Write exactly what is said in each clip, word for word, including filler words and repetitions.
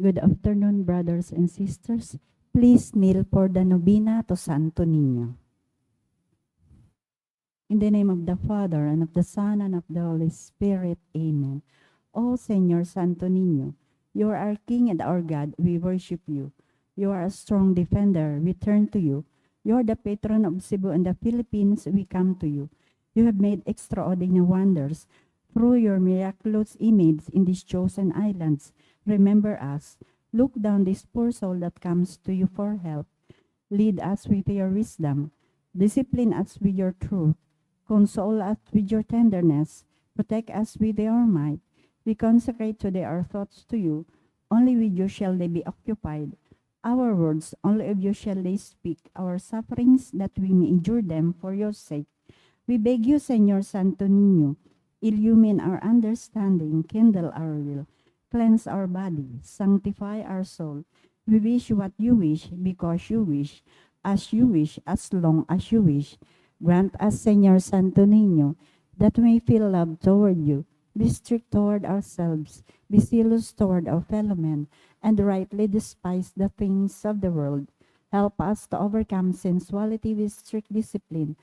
Good afternoon, brothers and sisters. Please kneel for the novena to Santo Niño. In the name of the Father, and of the Son, and of the Holy Spirit. Amen. O Señor Santo Niño, you are our King and our God. We worship you. You are a strong defender. We turn to you. You are the patron of Cebu and the Philippines. We come to you. You have made extraordinary wonders through your miraculous image in these chosen islands. Remember us. Look down this poor soul that comes to you for help. Lead us with your wisdom. Discipline us with your truth. Console us with your tenderness. Protect us with your might. We consecrate today our thoughts to you. Only with you shall they be occupied. Our words, only of you shall they speak. Our sufferings, that we may endure them for your sake. We beg you, Señor Santo Niño, illumine our understanding, kindle our will, cleanse our body, sanctify our soul. We wish what you wish, because you wish, as you wish, as long as you wish. Grant us, Señor Santo Niño, that we may feel love toward you, be strict toward ourselves, be zealous toward our fellow men, and rightly despise the things of the world. Help us to overcome sensuality with strict discipline,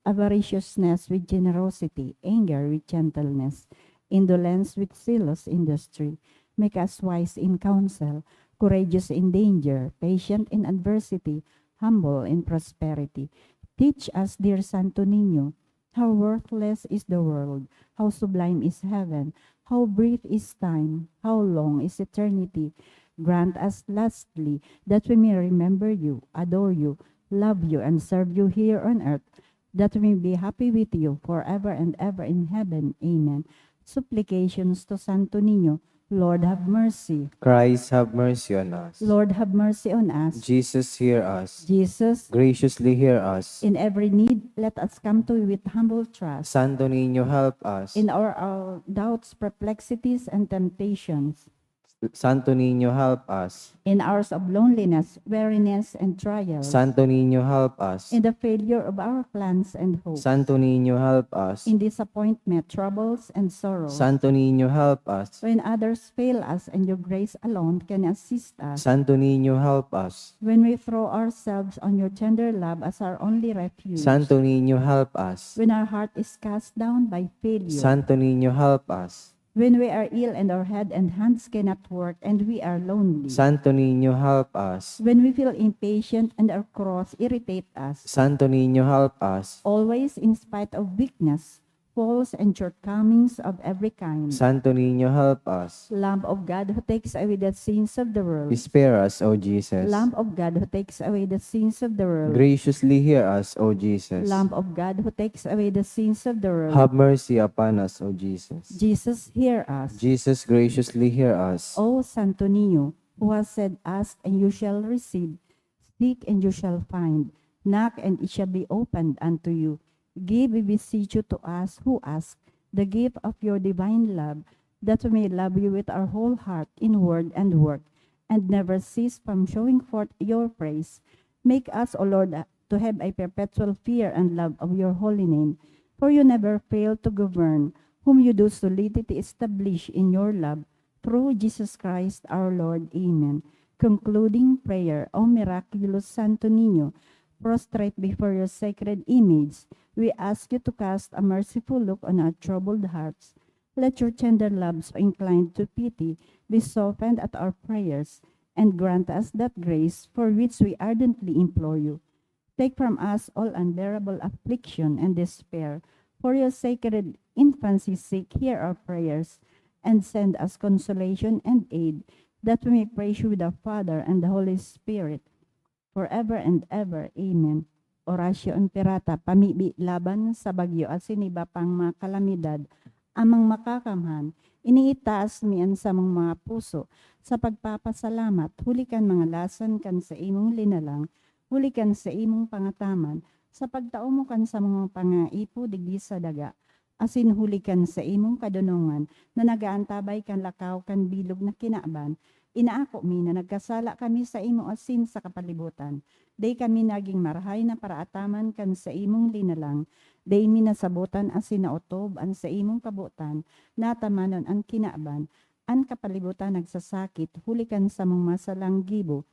avariciousness with generosity, anger with gentleness, indolence with zealous industry. Make us wise in counsel, courageous in danger, patient in adversity, humble in prosperity. Teach us, dear Santo Niño, how worthless is the world, how sublime is heaven, how brief is time, how long is eternity. Grant us, lastly, that we may remember you, adore you, love you, and serve you here on earth, that we may be happy with you forever and ever in heaven. Amen. Supplications to Santo Niño. Lord, have mercy. Christ, have mercy on us. Lord, have mercy on us. Jesus, hear us. Jesus, graciously hear us. In every need, let us come to you with humble trust. Santo Niño, help us. In our, our doubts, perplexities, and temptations. Santo Niño, help us. In hours of loneliness, weariness, and trials. Santo Niño, help us. In the failure of our plans and hopes. Santo Niño, help us. In disappointment, troubles, and sorrows. Santo Niño, help us. When others fail us and your grace alone can assist us. Santo Niño, help us. When we throw ourselves on your tender love as our only refuge. Santo Niño, help us. When our heart is cast down by failure. Santo Niño, help us. When we are ill and our head and hands cannot work and we are lonely. Santo Niño, help us. When we feel impatient and our cross irritate us. Santo Niño, help us. Always, in spite of weakness, faults, and shortcomings of every kind. Santo Niño, help us. Lamb of God who takes away the sins of the world. Spare us, O Jesus. Lamb of God who takes away the sins of the world. Graciously hear us, O Jesus. Lamb of God who takes away the sins of the world. Have mercy upon us, O Jesus. Jesus, hear us. Jesus, graciously hear us. O Santo Niño, who has said, "Ask and you shall receive, seek and you shall find, knock and it shall be opened unto you." Give, we beseech you, to us who ask the gift of your divine love, that we may love you with our whole heart in word and work, and never cease from showing forth your praise. Make us, O Lord, to have a perpetual fear and love of your holy name, for you never fail to govern, whom you do solidly establish in your love, through Jesus Christ our Lord. Amen. Concluding prayer. O miraculous Santo Niño, prostrate before your sacred image, we ask you to cast a merciful look on our troubled hearts. Let your tender love, so inclined to pity, be softened at our prayers, and grant us that grace for which we ardently implore you. Take from us all unbearable affliction and despair. For your sacred infancy's sake, hear our prayers, and send us consolation and aid, that we may praise you with the Father and the Holy Spirit, forever and ever. Amen. Oratio Imperata, pamibi laban sa bagyo asin iba pang mga kalamidad, Amang Makakamhan, iniitaas mi an samong mga puso sa pagpapasalamat huli kan mga lasan kan saimong linalang, huli kan saimong pangataman, sa pagtao mo kan samong mga pangaipo digdi sa daga, asin huli kan saimong kadonongan na nag-aantabay kan lakaw kan bilog na kinaban. Inaako mi na nagkasala kami saimo asin sa kapalibutan. Dai kami nagin marahay na paraataman kan saimong linalang. Dai mi nasabotan asin naotob an saimong kabotan na atamanon an kinaban. An kapalibutan nagsasakit huli kan samong masalang gibo,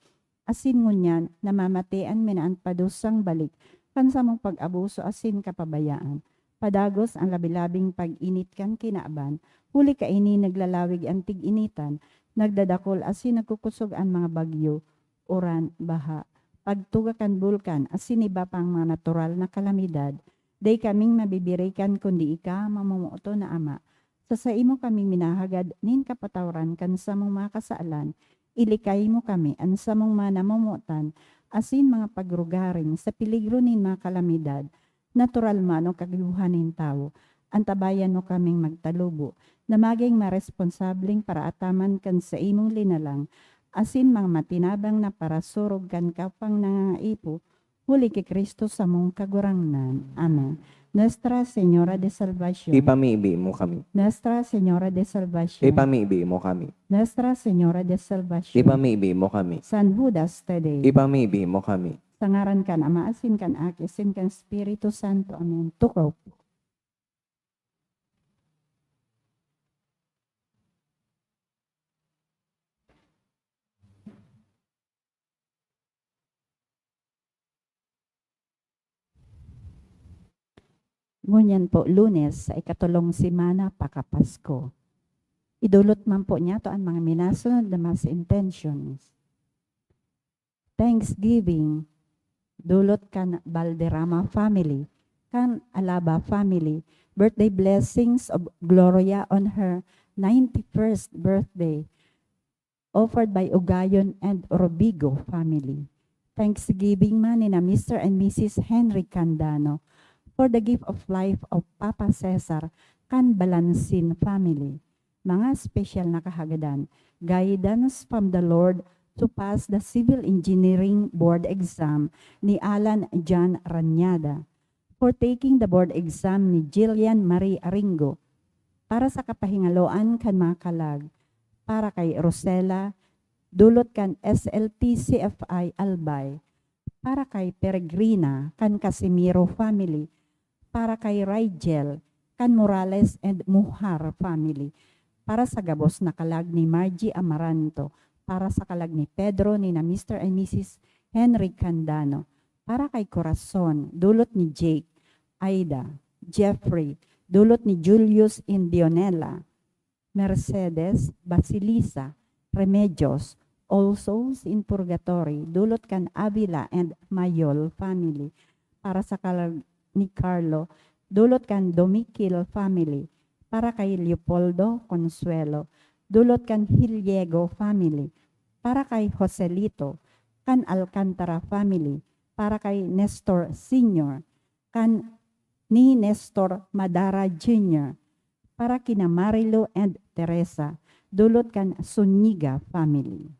asin ngunyan namamatean mi na an padusang balik kan samong pag-abuso asin kapabayaan. Padagos an labi-labing pag-init kan kinaban, huli kaini naglalawig an tig-initan, nagdadakul asin nagkukusog an mga bagyo, uran, baha, pagtuga kan bulkan asin iba pang mga natural na kalamidad. Dai kaming mabibirikan kundi ika, mamomoton na Ama. Sa saimo kami minahagad nin kapatawaran kan samong mga kasalan. Ilikay mo kami, an samong mga namomotan, asin mga pagrugaring sa peligro nin mga kalamidad, natural man o kagibohan nin tawo. Antabayan mo kaming magtalubo na magin maresponsableng paraataman kan saimong linalang, asin mga matinabang na parasurog kan kapang nangangaipo, huli ki Cristo samong Kagurangnan. Amen. Nuestra Señora de Salvacion. Ipamibi mo kami. Nuestra Señora de Salvacion. Ipamibi mo kami. Nuestra Señora de Salvacion. Ipamibi mo kami. San Judas Tadeo. Ipamibi mo kami. Sa ngaran kan Ama, asin kan Aki, asin kan Espiritu Santo. Amen. Tukaw po. Ngunyan po, Lunes, sa ikatolong semana pakapasko. Idolot man po niyato an mga minasunod na mass intentions. Thanksgiving, dolot kan Valderrama family, kan Alaba family, birthday blessings of Gloria on her ninety-first birthday, offered by Ugayon and Robigo family. Thanksgiving man ni na Mister and Missus Henry Candano for the gift of life of Papa Cesar kan Balansin family. Mga special na kahagadan, guidance from the Lord to pass the Civil Engineering Board exam ni Alan John Ranyada, for taking the board exam ni Jillian Marie Aringo, para sa kapahingaloan kan mga kalag, para kay Rosela, dulot kan S L T C F I Albay, para kay Peregrina kan Casimiro family, para kay Rigel kan Morales and Muhar family, para sa gabos na kalag ni Margie Amaranto, para sa kalag ni Pedro ni na Mister and Missus Henry Candano, para kay Corazon, dulot ni Jake, Aida, Jeffrey, dulot ni Julius Indionela, Mercedes, Basilisa, Remedios, All Souls in Purgatory, dulot kan Avila and Mayol family, para sa kalag ni Carlo, dulot kan Domikil family, para kay Leopoldo, Consuelo, dulot kan Hiliego family, para kay Joselito, kan Alcantara family, para kay Nestor Senior, kan ni Nestor Madara Junior, para kina Marilo and Teresa, dulot kan Zuniga family.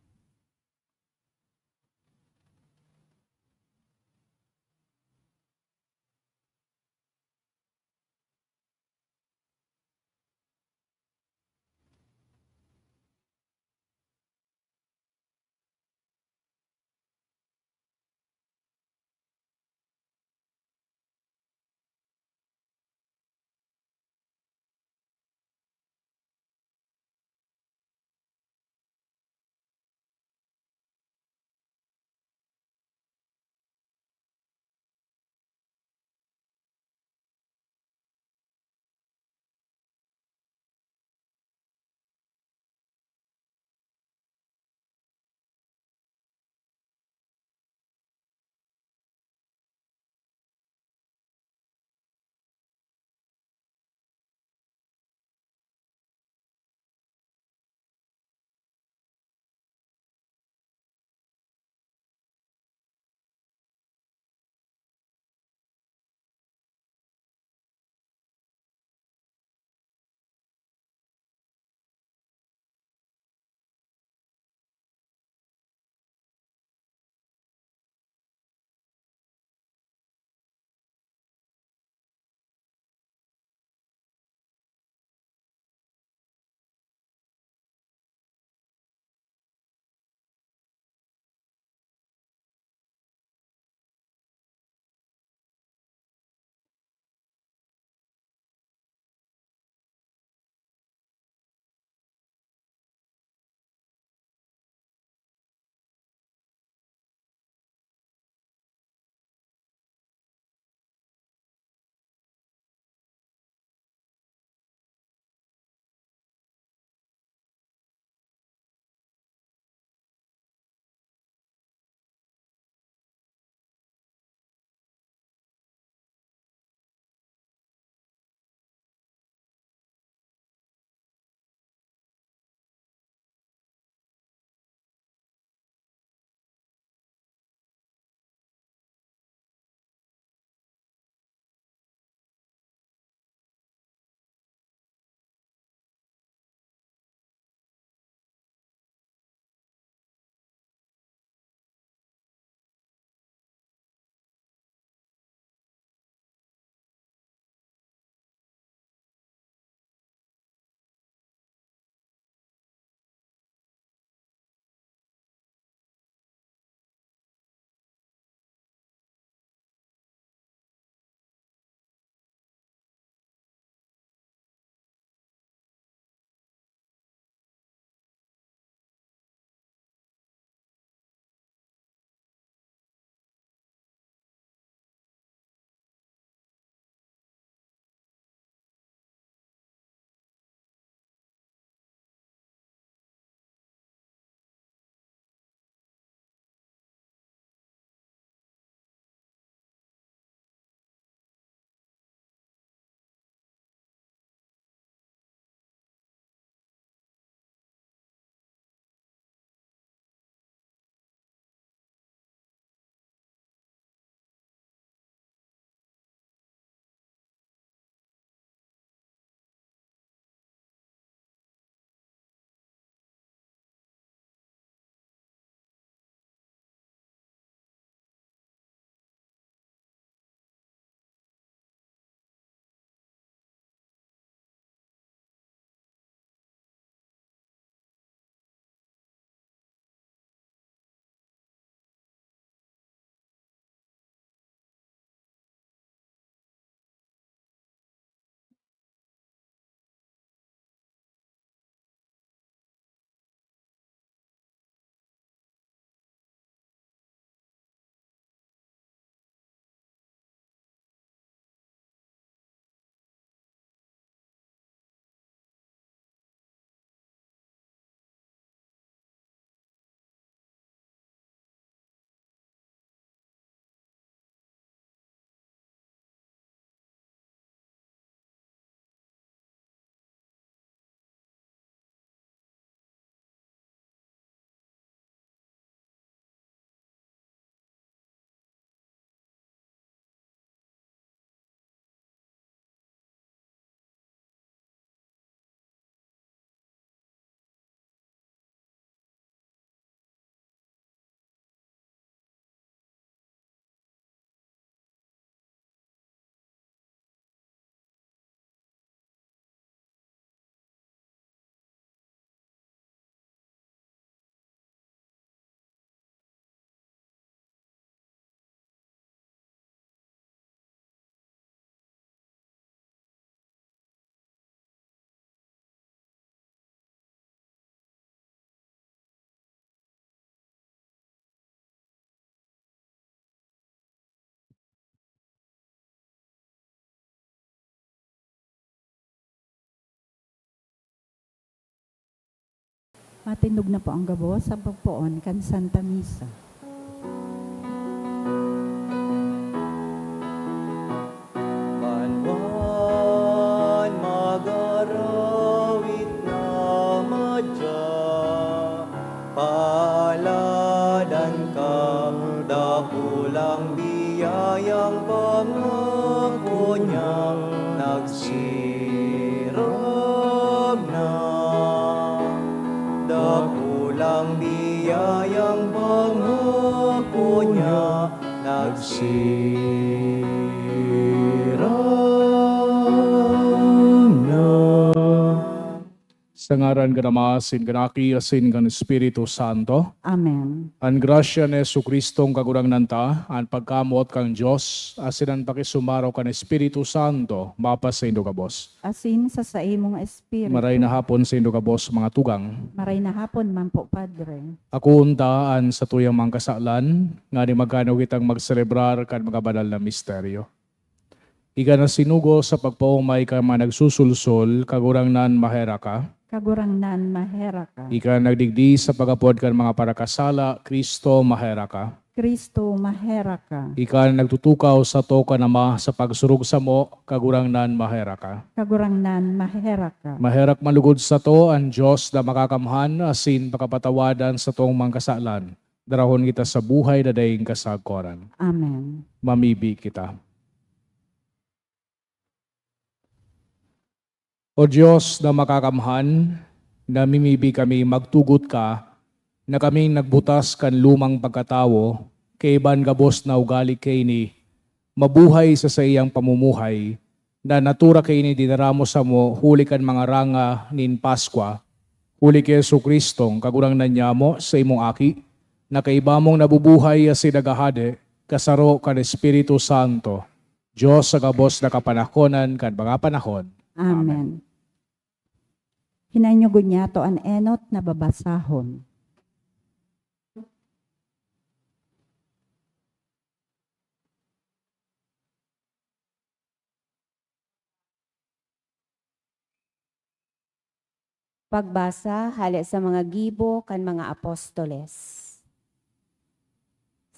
Matindog na po ang gabos sa pagpoon kan Santa Misa. Banwan mag-arawit na madya, paladan ka, dakulang biyayang pangako niya, nagsirag na. Dakulang biyayang pangako niya, nagsirag na. Sa ngaran kan Ama, asin kan Aki, asin kan Espiritu Santo. Amen. An grasya ni Jesu-Cristong Kagurangnan ta, an pagkamoot kan Dios, asin an pakisumaro kan Espiritu Santo, mapasaindo gabos. Asin sa saimong espiritu. Maray na hapon saindo gabos, mga tugang. Maray na hapon man po, Padre. Akoon ta an satuyang mga kasalan, ngani magkano kitang magselebrar kan mga banal na misteryo. Ika na sinugo sa pagpaomay kan mga nagsusulsol, Kagurangnan, maherak ka. Kagurangnan, maherak ka. Ika nagdigdi sa pag-apod kan mga parakasala, Cristo, maherak ka. Cristo, maherak ka. Ika nagtutukaw sato kan Ama sa pagsurog samo, Kagurangnan, maherak ka. Kagurangnan, maherak ka. Maherak man lugod sato an Dios na makakamhan asin pakapatawadan satong mga kasalan. Darahon kita sa buhay na daing kasagkoran. Amen. Mamibi kita. O Dios na makakamhan, namimibi kami magtugot ka na kaming nagbutas kan lumang pagkatawo, kaiban gabos na ugali kaini, mabuhay sa saiyang pamumuhay, na natura kaini dinara mo samo huli kan mga ranga nin Paskwa, huli ki Jesu-Cristong Kagurangnan nyamo, sa imong Aki, na kaiba mong nabubuhay asin naghahade, kasaro kan Espiritu Santo, Dios sa gabos na kapanahonan kan mga panahon. Amen. Hinanyugon niyato an enot na babasahon. Pagbasa hale sa mga gibo kan mga apostoles.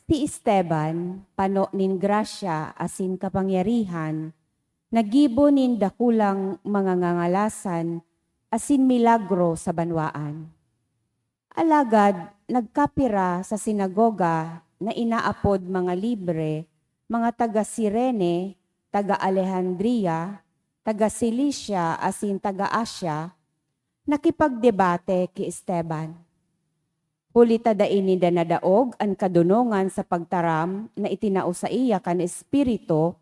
Si Esteban, pano nin grasya asin kapangyarihan, naggibo nin dakulang mga ngangalasan asin milagro sa banwaan. Alagad nagkapira sa sinagoga na inaapod mga libre, mga taga Cirene, taga Alejandria, taga Cilicia asin taga Asia, nakipagdebate ki Esteban. Huli ta dai ninda nadaog an kadonongan sa pagtaram na itinao saiya kan Espiritu,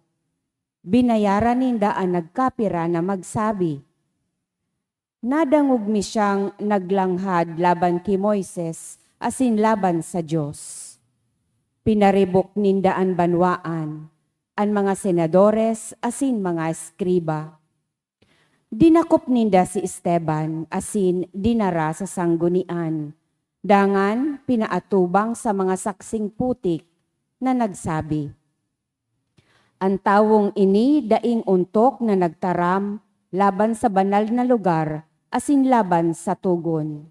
binayaran ninda an nagkapira na magsabi, "Nadangog mi siyang naglanghad laban ki Moises asin laban sa Dios." Pinaribok ninda an banwaan, an mga senadores asin mga eskriba. Dinakop ninda si Esteban asin dinara sa sanggunian, dangan pinaatubang sa mga saksing putik na nagsabi, "An tawong ini daing ontok na nagtaram laban sa banal na lugar asin laban sa togon.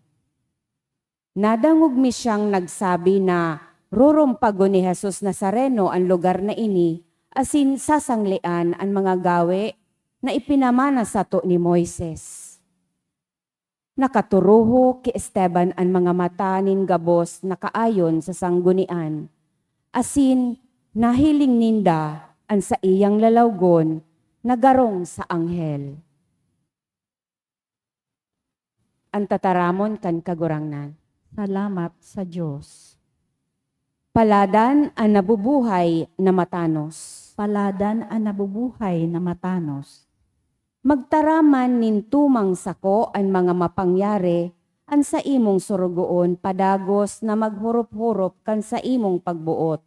Nadangog mi siyang nagsabi na rurumpagon ni Jesus Nazareno an lugar na ini asin sasanglean an mga gawe na ipinamana sato ni Moises." Nakaturuhok ki Esteban an mga mata nin gabos na kaayon sa sanggunian, asin nahiling ninda an saiyang lalawgon na garong sa anghel. An tataramon kan Kagurangnan. Salamat sa Dios. Paladan an nabubuhay na matanos. Paladan an nabubuhay na matanos. Magtaram man nin tumang sako an mga mapangyari, an saimong sorogoon padagos na maghorop-horop kan saimong pagboot.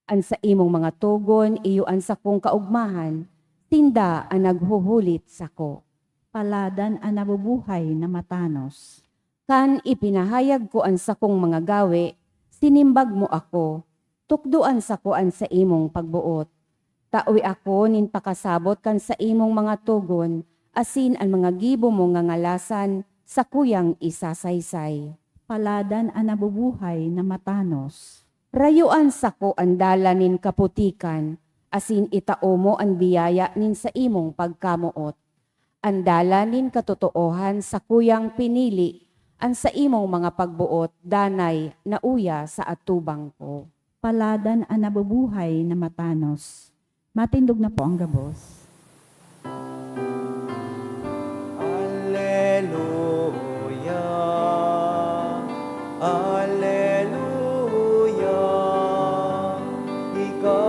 An saimong mga togon iyo an sakong kaogmahan, sinda an naghuhulit sako. Paladan an nabubuhay na matanos. Kan ipinahayag ko an sakong mga gawe, sinimbag mo ako, "Tukdoan sako an saimong pagboot." Tawe ako nin pakasabot kan saimong mga togon, asin an mga gibo mo ngangalasan sakuyang isasaysay. Paladan an nabubuhay na matanos. Rayo an sako an dalan nin kaputikan, asin itao mo an biyaya nin saimong pagkamoot. An dalan nin katotoohan sakuyang pinili, an saimong mga pagboot danay nauya sa atubang ko. Paladan an nabubuhay na matanos. Matindog na po ang gabos. Alleluia, Alleluia, Ika,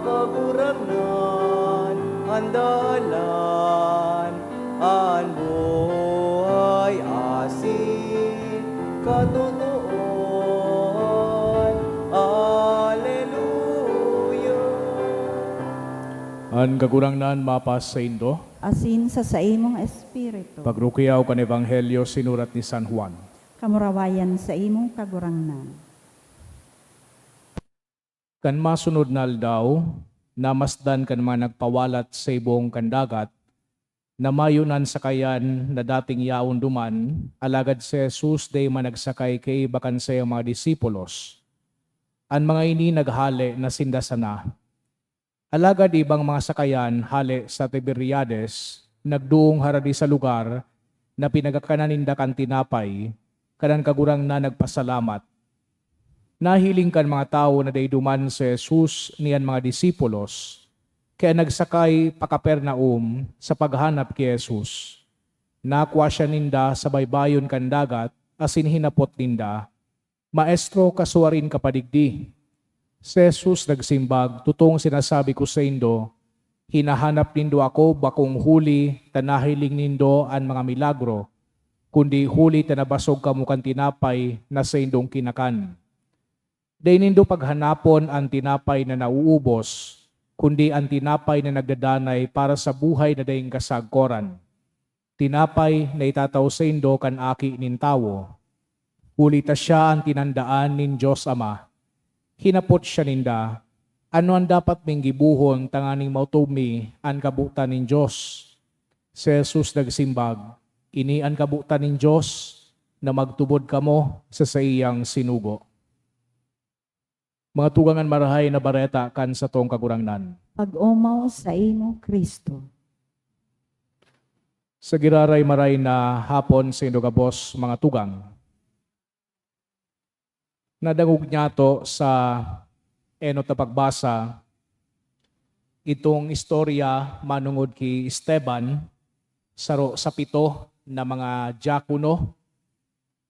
Kagurangnan, an dalan, an buhay asin katotoohan. Alleluia. An Kagurangnan mapasaindo. Asin sa saimong espiritu. Pagrukyaw kan Ebanghelyo sinurat ni San Juan. Kamurawayan saimo, Kagurangnan. Kan masunod na aldaw, namasdan kan mga nagpawalat sa ibong kan dagat na mayo nan sakayan na dating yaon duman, alagad si Jesus dai man nagsakay kaiba kan saiyang mga disipulos. An mga ini naghale na sinda sana. Alagad ibang mga sakayan hale sa Tiberiades nagdoong harani sa lugar na pinagkakanan ninda kan tinapay, kan an Kagurangnan nagpasalamat. Nahiling kan mga tawo na dai duman si Jesus ni an mga disipulos, kaya nagsakay pa Capernaum sa paghanap ki Jesus. Nakua siya ninda sa baybayon kan dagat asin hinapot ninda, "Maestro, kasuarin ka pa digdi?" Si Jesus nagsimbag, "Totoong sinasabi ko saindo, hinahanap nindo ako bakong huli ta nahiling nindo an mga milagro, kundi huli ta nabasog kamo kan tinapay na saindong kinakan. Dai nindo paghanapon an tinapay na nauubos, kundi an tinapay na nagdadanay para sa buhay na daing kasagkoran. Tinapay na itatao saindo kan Aki nin Tawo. Huli ta siya an tinandaan nin Dios Ama." Hinapot siya ninda, "Ano an dapat ming gibohon tanganing maotob mi an kabotan nin Dios?" Si Jesus nagsimbag, "Ini an kabotan nin Dios, na magtubod kamo sa saiyang sinugo." Mga tugang, an Marahay na Bareta kan satong Kagurangnan. Pag-omaw saimo, Cristo. Sa giraray-maray na hapon saindo gabos, mga tugang. Nadangog nyato sa enot na pagbasa itong istorya manongod ki Esteban, saro sa pito na mga diakono,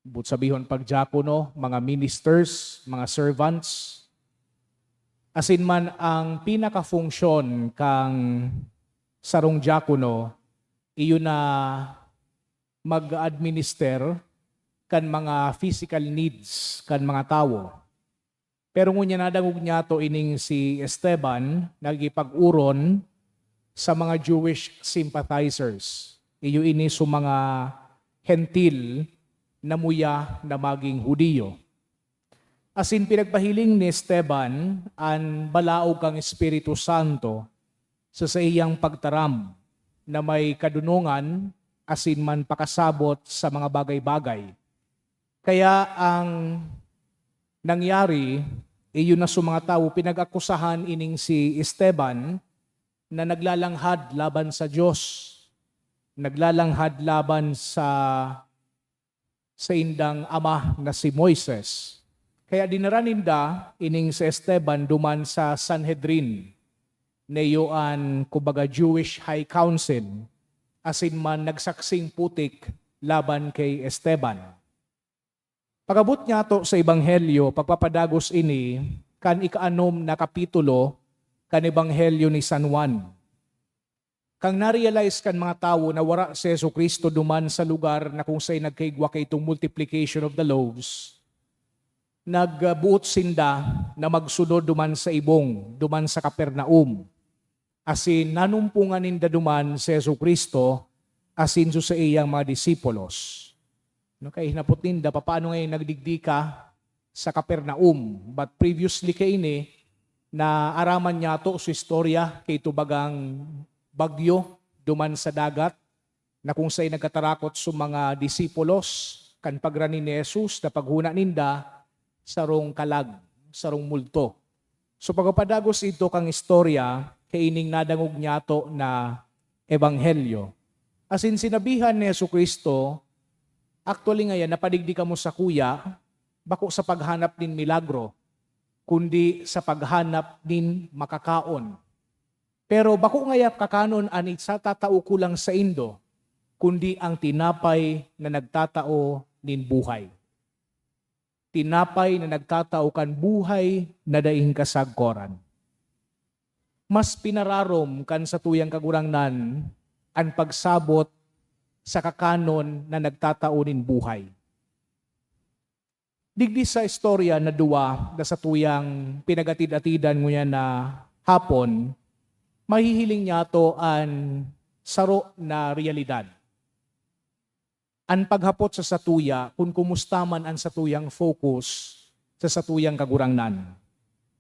boot sabihon pagdiakono, mga ministers, mga servants. Asin man, ang pinakafunksyon kan sarong diakono, iyo na mag-administer kan mga physical needs kan mga tawo. Pero ngunyan nadangog nyato ining si Esteban nagipag-oron sa mga Jewish sympathizers. Iyo ini sa mga Hentil na muya na magin Judio. Asin pinagpahiling ni Esteban an balaog kan Espiritu Santo sa saiyang pagtaram na may kadunongan asin man pakasabot sa mga bagay-bagay. Kaya ang nangyari, iyo na sa mga tawo, pinag-akusahan ining si Esteban na naglalanghad laban sa Dios, naglalanghad laban sa saindang ama na si Moises. Kaya dinara ninda ining si Esteban duman sa Sanhedrin, na iyo an, kumbaga, Jewish High Council, asin man nagsaksing putik laban ki Esteban. Pag-abot nyato sa Ebanghelyo, pagpapadagos ini kan ika-anom na kapitulo kan Ebanghelyo ni San Juan. Kan na-realize kan mga tawo na wara si Jesu-Cristo duman sa lugar na kung saen nagkaigwa kaitong Multiplication of the Loaves, nagboot sinda na magsunod duman sa ibong, duman sa Capernaum. Asin nanumpongan ninda duman si Jesu-Cristo asin sa saiyang mga disipulos. No, kaya hinapot ninda, "Papaano ngayon nagdigdi ka sa Capernaum?" But previously kaini, naaraman nyato sa istorya, kaito bagang bagyo duman sa dagat na kung saen nagkatarakot sa mga disipulos, kan pagrani ni Jesus na paghona ninda, sarong kalag, sarong multo. So, pagpapadagos idto kan istorya, kaining nadangog niyato na ebanghelyo. Asin sinabihan ni Jesu-Cristo, "Actually, ngayan, napadigdi kamo sakuya, bako sa paghanap nin milagro, kundi sa paghanap nin makakaon. Pero bako ngaya kakanon an isatatao ko lang saindo, kundi ang tinapay na nagtatao nin buhay." Tinapay na nagtatao kan buhay na daing kasagkoran. Mas pinararom kan satuyang Kagurangnan an pagsabot sa kakanon na nagtatao nin buhay. Digdi sa istorya na duwa na satuyang pinagatid-atidan ngunyan na hapon, mahihiling niyato an saro na realidad. An paghapot sa satuya kun kumusta man an satuyang focus sa satuyang Kagurangnan.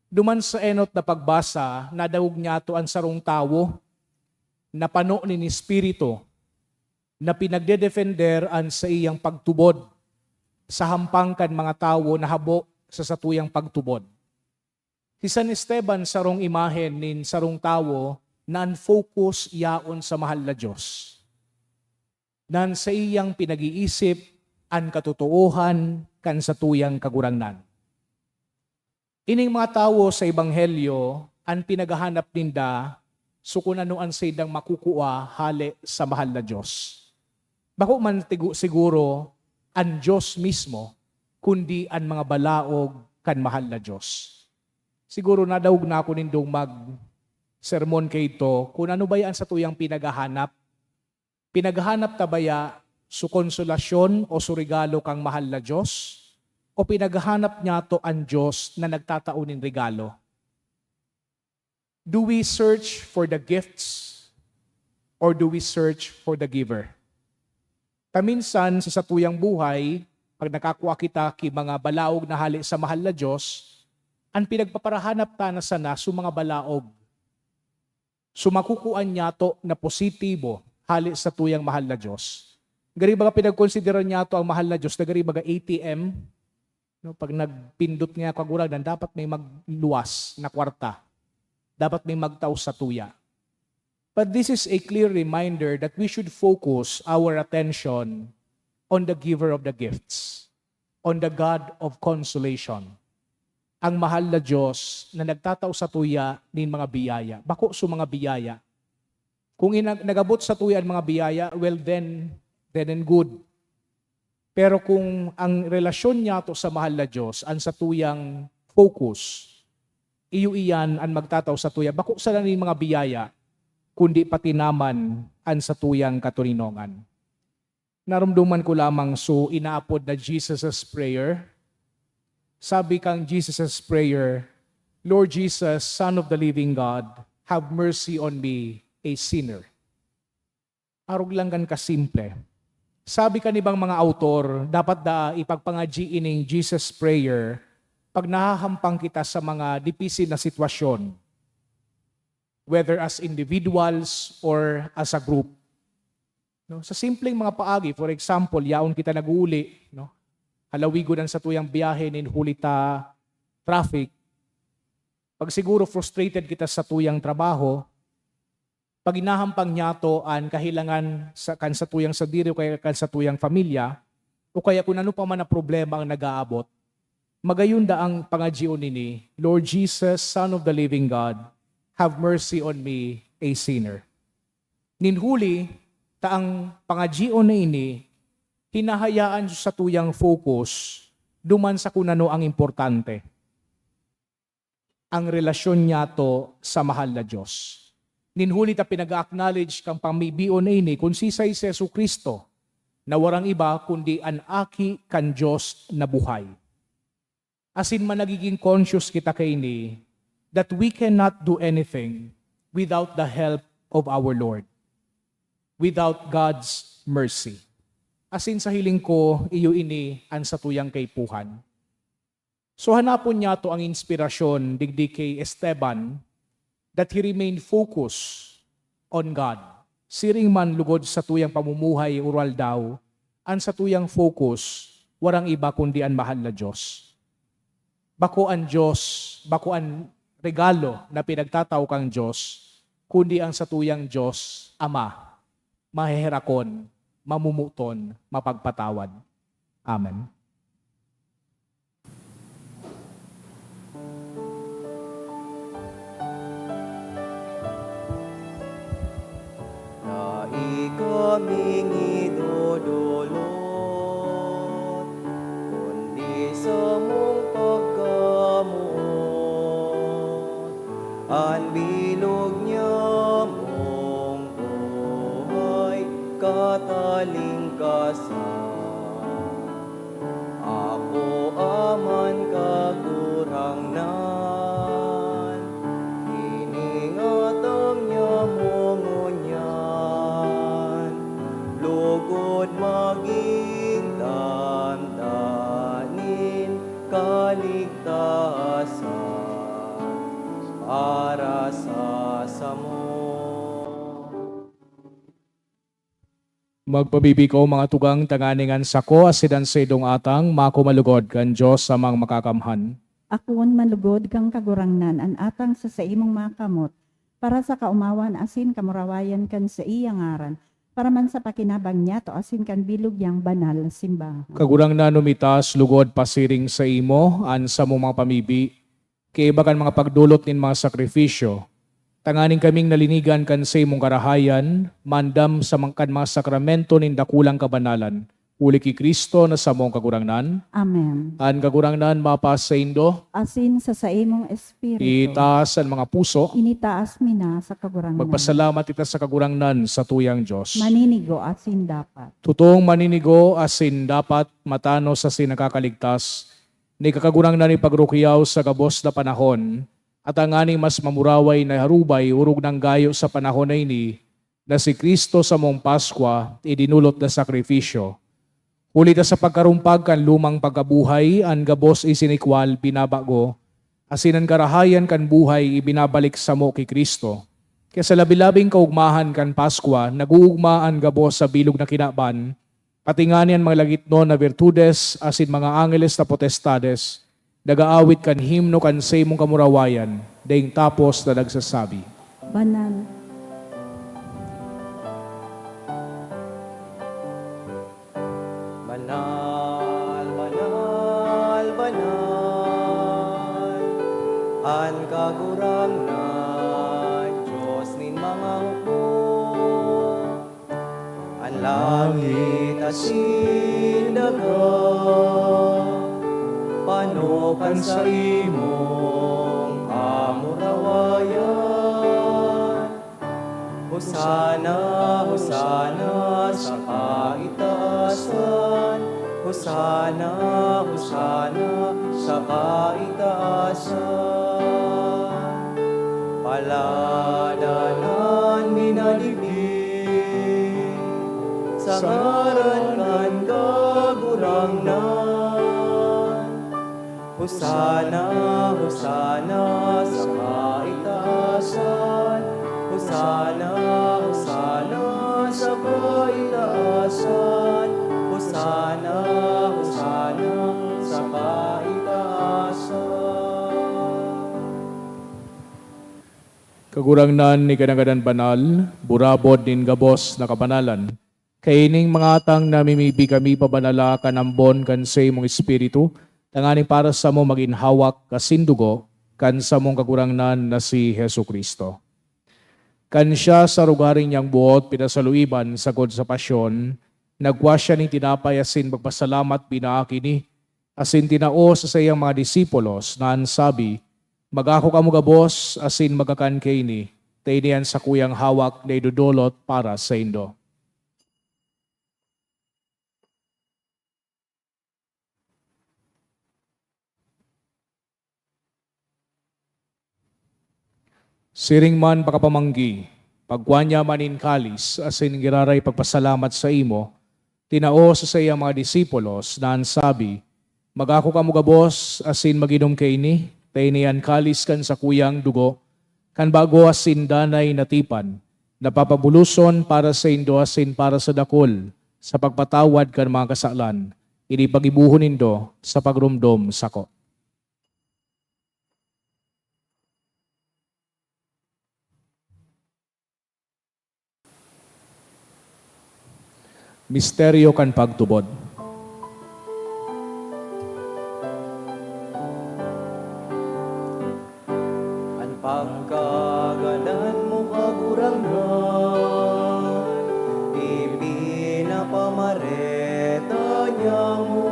Duman sa enot na pagbasa, nadangog niyato an sarong tawo na pano nin Espiritu na pinagdedefender an saiyang pagtubod sa hampang kan mga tawo na habo sa satuyang pagtubod. Si San Esteban sarong imahen nin sarong tawo na an focus yaon sa mahal na Dios, na an saiyang pinag-iisip an katotoohan kan satuyang Kagurangnan. Ining mga tawo sa Ebanghelyo, an pinaghahanap ninda, so kun ano an saindang makukua hale sa mahal na Dios. Bako man tigu-, siguro an Dios mismo, kundi an mga balaog kan mahal na Dios. Siguro nadangog na ako nindong mag-sermon kaidto kun ano baya an satuyang pinaghahanap. Pinaghahanap ta baya so konsolasyon o so regalo kan mahal na Dios? O pinaghahanap niyato an Dios na nagtatao nin regalo? Do we search for the gifts or do we search for the giver? Paminsan, sa satuyang buhay, pag nakakua kita ki mga balaog na hale sa mahal na Dios, an pinagpaparahanap ta na sana so mga balaog. So, makukuan niyato na positibo hale sa satuyang mahal na Dios. Gari baga pinagkonsidera niyato ang mahal na Dios na gari baga A T M, no? Pag nagpindot niya, Kagurangnan, dapat may magluwas na kwarta. Dapat may magtao satuya. But this is a clear reminder that we should focus our attention on the giver of the gifts, on the God of consolation. Ang mahal na Dios na nagtatao satuya nin mga biyaya, bako so mga biyaya. Kung ina-, nagabot satuya an mga biyaya, well then, then and good. Pero kung ang relasyon niyato sa mahal na Dios, an satuyang focus, iyo iyan an magtatao satuya, bako sana nin mga biyaya, kundi pati naman an satuyang katoninongan. Naromdoman ko lamang so inaapod na Jesus' Prayer. Sabi kan Jesus' Prayer, "Lord Jesus, Son of the living God, have mercy on me, a sinner." Arog lang kan kasimple. Sabi kan ibang mga autor, dapat daa ipagpangadyi ining Jesus' Prayer pag nahahampang kita sa mga dipisil na sitwasyon, whether as individuals or as a group. No? Sa simpleng mga paagi, for example, yaon kita nag-uuli, no? Halawigon an satuyang biyahe nin huli ta traffic. Pag siguro frustrated kita sa tuyang trabaho, pag inahampang niyato an kahilangan sa, kan satuyang sadiri o kaya kan satuyang pamilya, o kaya kun ano pa man na problema ang nag-aabot, magayon daang pangadyion ini, "Lord Jesus, Son of the living God, have mercy on me, a sinner." Nin huli, ta ang pangadyion na ini, hinahayaan sa tuyang focus duman sa kun ano ang importante. Ang relasyon niyato sa mahal na Dios. Nin huli ta pinag-a-acknowledge kan pamibion na ini kun siisay si Jesu-Cristo, na warang iba kundi an Aki kan Dios na buhay. Asin man nagiging conscious kita kaini that we cannot do anything without the help of our Lord, without God's mercy. Asin sa hiling ko, iyo ini an satuyang kaipuhan. So, hanapon niyato ang inspirasyon digdi ki Esteban that he remained focused on God. Siring man lugod sa tuyang pamumuhay ural daw, an satuyang focus warang iba kundi an mahal na Dios. Bako an Dios, bako an regalo na pinagtatao kan Dios, kundi ang satuyang Dios Ama, maheherakon, mamomoton, mapagpatawad. Amen. Dai kaming idodolot, kundi samong pagkamoot, an bilog niyamong buhay katalingkasan. Apo, Ama, Kagurangnan, iningatam niya mo ngunyan, lugod magin tanda nin kaligtasan para sa samo. Magpabibi ko, mga tugang, tanganing an sako asin an saindong atang makumalugod kan Dios Amang Makakamhan. Akoon malugod kan Kagurangnan an atang sa saimong mga kamot, para sa kaomawan asin kamurawayan kan saiyang ngaran, para man sa pakinabang niyato asin kan bilog niyang banal na simbahan. Kagurangnan, umitaas lugod pasiring saimo an samong mga pamibi, kaiba kan mga pagdolot nin mga sakrifisyo, tanganing kaming nalinigan kan saimong karahayan, maandam sa mga, kan mga sakramento nin dakulang kabanalan, huli ki Cristo na samong Kagurangnan. Amen. An Kagurangnan mapasaindo. Asin sa saimong espiritu. Itaas an mga puso. Initaas mi na sa Kagurangnan. Magpasalamat ita sa Kagurangnan, satuyang Dios. Maninigo asin dapat. Totoong maninigo asin dapat, matanos asin nakakaligtas, ni Kagurangnan ipagrukyaw sa gabos na panahon, at tanganing mas mamuraway na harubay orog nanggayo sa panahon na ini, na si Cristo samong Paskwa, idinolot na sakrifisyo. Huli ta sa pagkarumpag kan lumang pagkabuhay, an gabos isinikwal binabago, asin an karahayan kan buhay ibinabalik samo ki Cristo. Kaya sa labi-labing kaogmahan kan Paskwa, nag-oogma an gabos sa bilog na kinaban, pati ngani an mga lagitnon na birtudes asin mga angeles na potestades nag-aawit kan himno kan saimong kamurawayan, daing tapos na nagsasabi, "Banal, banal, banal, banal, an Kagurangnan, Dios nin mga hukbo." An langit asin daga, pano kan saimong kamurawayan. Hosana, Hosana sa kaitaasan. Hosana, Hosana sa kaitaasan. Paladan an minadigdi sa ngaran kan Kagurangnan. Hosana, Hosana sa kaitaasan. Hosana, Hosana sa kaitaasan. Hosana, Hosana sa kaitaasan. Kagurangnan, ika na ngadan banal, burabod nin gabos na kabanalan. Kaining mga atang namimibi kami pabanala kan ambon kan saimong Espiritu, tanganing para samo magin hawak asin dugo kan samong Kagurangnan na si Jesu-Cristo. Kan siya sa arogaring niyang buot pinasaluiban sagkod sa pasyon, nagwa siya nin tinapay asin pagpasalamat, binaak ini, asin tinao sa saiyang mga disipulos na an sabi, "Mag-ako kamo gabos asin magkakan kaini, ta ini an sakuyang hawak na idodolot para saindo." Siring man pakapamanggi, pagkua niya man nin kalis asin giraray pagpasalamat saimo, tinao sa saiyang mga disipulos na an sabi, "Mag-ako kamo gabos asin mag-inom kaini, ta ini an kalis kan sakuyang dugo, kan bago asin danay na tipan, na papabuloson para saindo asin para sa dakul, sa pagpatawad kan mga kasalan, ini paggibohon nindo sa pagromdom sako. Misteryo kan pagtubod. An pagkagadan mo, Kagurangnan, ipinapamareta niamo.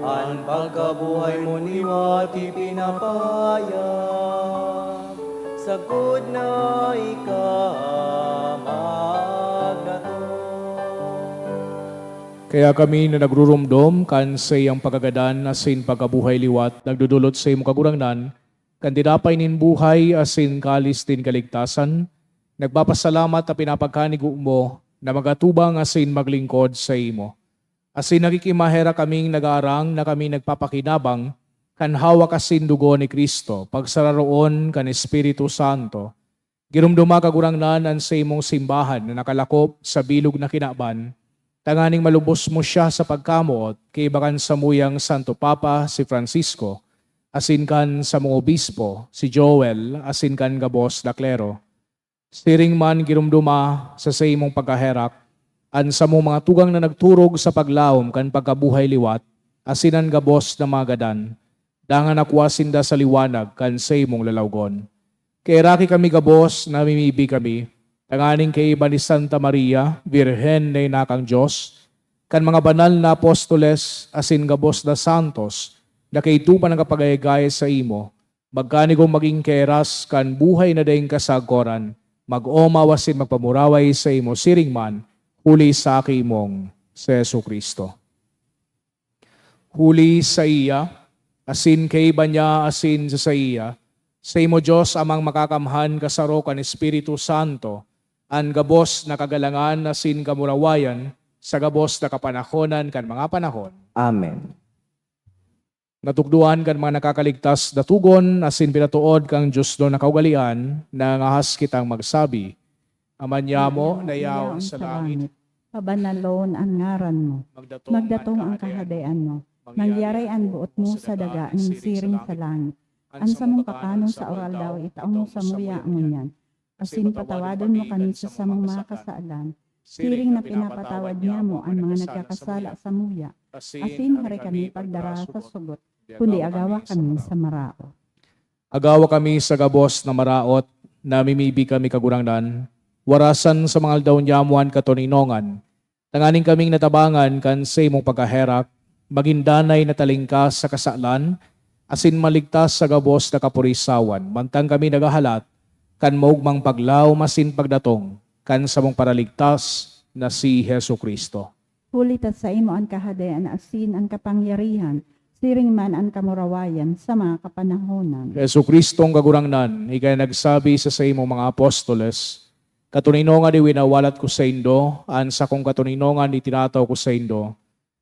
An pagkabuhay mo liwat ipinapahayag, sagkod na ika magdatong. Kaya kami na nagruromdom kan saiyang pagkagadan asin pagkabuhay liwat, nagdodolot saimo, Kagurangnan, kan tinapay nin buhay asin kalis nin kaligtasan, nagpapasalamat ta pinapagkanigo mo na magatubang asin maglingkod saimo. Asin nakikimaherak kaming nagaarang na kami nagpapakinabang kan hawak asin dugo ni Cristo, pagsararoon kan Espiritu Santo. Giromdoma, Kagurangnan, an saimong simbahan na nakalakop sa bilog na kinaban, tanganing malubos mo siya sa pagkamoot, kaiba kan samuyang Santo Papa, si Francisco, asin kan samong obispo, si Joel, asin kan gabos na klero. Siring man giromdoma sa saimong pagkaherak an samong mga tugang na nagturog sa paglaom kan pagkabuhay liwat, asin an gabos na mga gadan, dangan nakua sinda sa liwanag kan saimong lalawgon. Kaheraki kami gabos, namimibi kami, tanganing kaiba ni Santa Maria, Birhen na ina kan Dios, kan mga banal na apostoles, asin gabos na santos na kaidto pa nagkapagayagay saimo, magkanigong magin kaheras kan buhay na daing kasagkoran, mag-omaw asin magpamuraway saimo siring man, huli sa Aki mong si Jesu-Cristo. Huli saiya, asin kaiba niya, asin sa saiya, saimo, Dios Amang Makakamhan, kasaro kan Espiritu Santo, an gabos na kagalangan asin kamurawayan sa gabos na kapanahonan kan mga panahon. Amen. Natukdoan kan mga nakakaligtas na togon asin pinatood kan diosnon na kaugalean, nangangahas kitang magsabi, Ama niamo na yaon sa langit, pabanalon an ngaran mo. Magdatong an kahadean mo. Mangyari an boot mo sa daga nin siring sa langit. An samong kakanon sa oral daw itao mo samuya ngunyan. Asin patawadon mo kami sa samong mga kasalan, siring na pinapatawad niamo an mga nagkakasala samuya. Asin hari kami pagdara sa sugot, kundi agawa kami sa maraot. Agawa kami sa gabos na maraot, namimibi kami, Kagurangnan, warasan sa mga aldaw niamo an katoninongan, tanganing kaming natabangan kan saimong pagkaherak, magin danay na talingkas sa kasalan, asin maligtas sa gabos na kapurisawan, mantang kami naghahalat kan maogmang paglaom asin pagdatong kan samong Paraligtas na si Jesu-Cristo. Huli ta saimo an kahadean asin an kapangyarihan, siring man an kamurawayan sa mga kapanahonan. Jesu-Cristong Kagurangnan, ika na nagsabi sa saimong mga apostoles, "Katoninongan iwinawalat ko saindo, an sakong katoninongan itinataw ko saindo."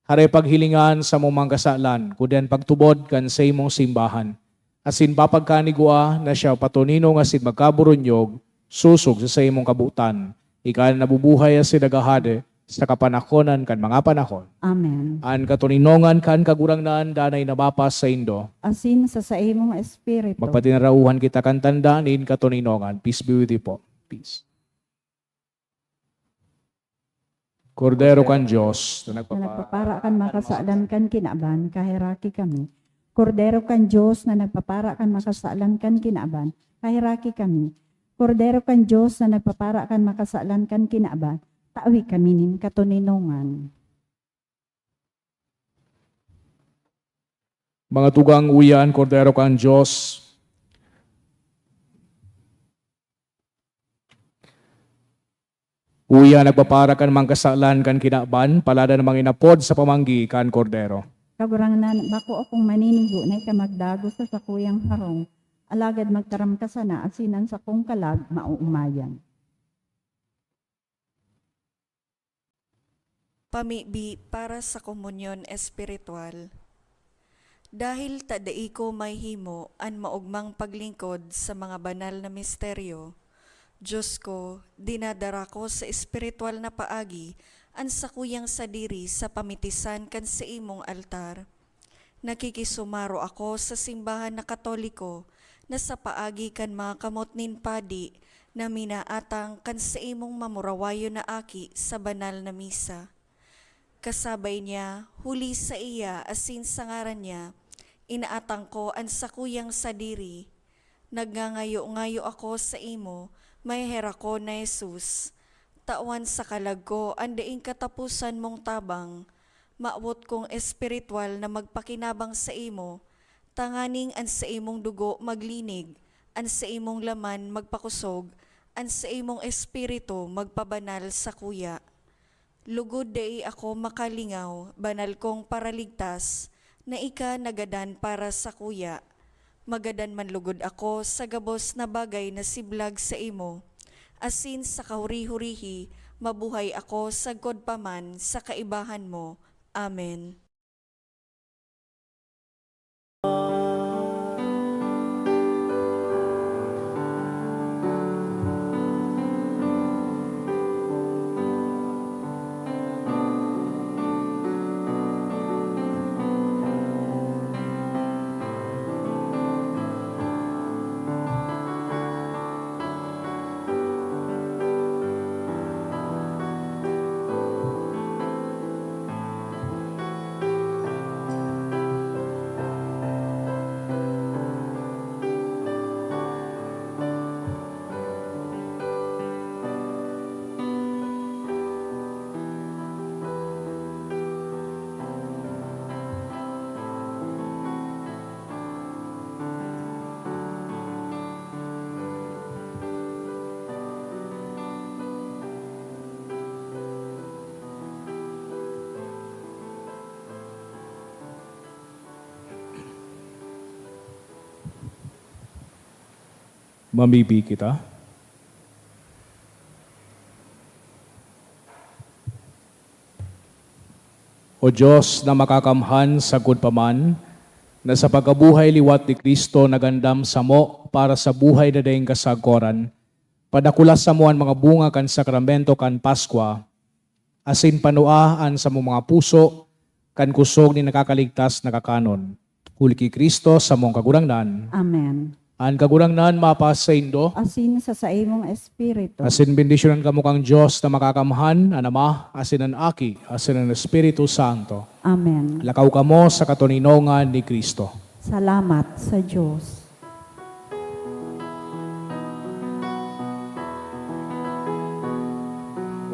Hare paghilingan sa mga kasalan, kundi an pagtubod kan saimong simbahan. Asin papagkanigua na siya patoninong asin magkaburunyog, sosog sa saimong kabotan. Ika na nabubuhay asin naghahade sa kapanahonan kan mga panahon. Amen. An katoninongan kan Kagurangnan danay na mapasaindo. Asin sa saimong espiritu. Magpatinarauhan kita kan tanda nin katoninongan. Peace be with you po. Peace. Kordero kan Dios, na nagpapara kan makasalan kan kinaban, kaheraki kami. Kordero kan Dios na nagpapara kan makasalan kan kinaban, kaheraki kami. Kordero kan Dios na nagpapara kan makasalan kan kinaban, tawi kami nin katoninongan. Mga tugang, uya an Kordero kan Dios. Uya nagpapara kan mga kasalan kan kinaban, paladan na mga inapod sa pamanggi kan Kordero. Kagurangnan, bako akong maninigo na ika magdagos sa sakuyang harong, alagad magtaram ka sana asin an sakong kalag maoomayan. Pamibi para sa komunyon espiritual. Dahil ta dai ko mahihimo an maogmang paglingkod sa mga banal na misteryo, Diyos ko, dinadara ko sa espiritual na paagi an sakuyang sadiri sa pamitisan kan saimong altar. Nakikisumaro ako sa simbahan na Katoliko na sa paagi kan mga kamot nin padi na minaatang kan saimong mamurawayon na aki sa banal na misa. Kasabay niya, huli sa iya asin sa ngaran niya, inaatang ko an sakuyang sadiri. Nagngangayo-ngayo ako saimo, maheherakon na Jesus. Tawan sa kalag ko an daing kataposan mong tabang. Mawot kong espiritual na magpakinabang saimo, tanganing an saimong dugo maglinig, an saimong laman magpakosog, an saimong espiritu magpabanal sakuya. Lugod dai ako makalingaw, banal kong Paraligtas, na ika nagadan para sakuya. Magadan man lugod ako sa gabos na bagay na siblag saimo, asin sa kahuri-hurihi, mabuhay ako sagkod pa man sa kaibahan mo. Amen. Mamibi kita. O Dios na makakamhan, sagkod pa man, na sa pagkabuhay liwat ni Cristo nagandam samo para sa buhay na daing kasagkoran, padakula samo an mga bunga kan sakramento kan Paskwa, asin panua an samong mga puso kan kusog nin nakakaligtas na kakanon. Huli ki Cristo, samong Kagurangnan. Amen. An Kagurangnan mapasaindo. Asin sa saimong espiritu. Asin bendisyonan kamo kan Dios na makakamhan, an Ama, asin an Aki, asin an Espiritu Santo. Amen. Lakaw kamo sa katoninongan ni Cristo. Salamat sa Dios.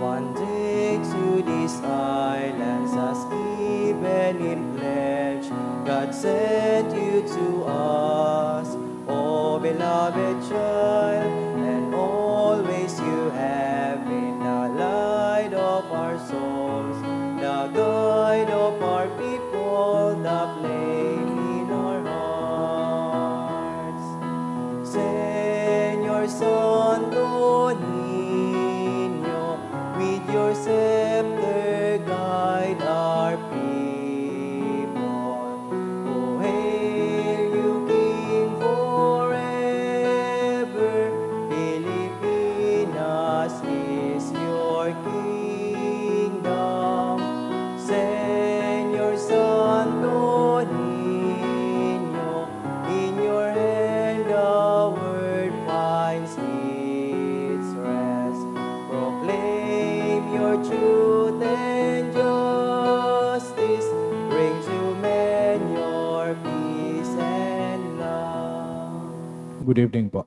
One day to these islands as given in pledge, God sent you to us, O beloved child, and always you have been the light of our souls, the guide of our people, the flame in our hearts. Señor Santo Niño, with your scepter guide our people. O hail you, King, forever. Pilipinas is your kingdom. Señor Santo Niño, in your hand the world finds its rest. Proclaim your truth and justice, bring to men your peace and love. Good evening po.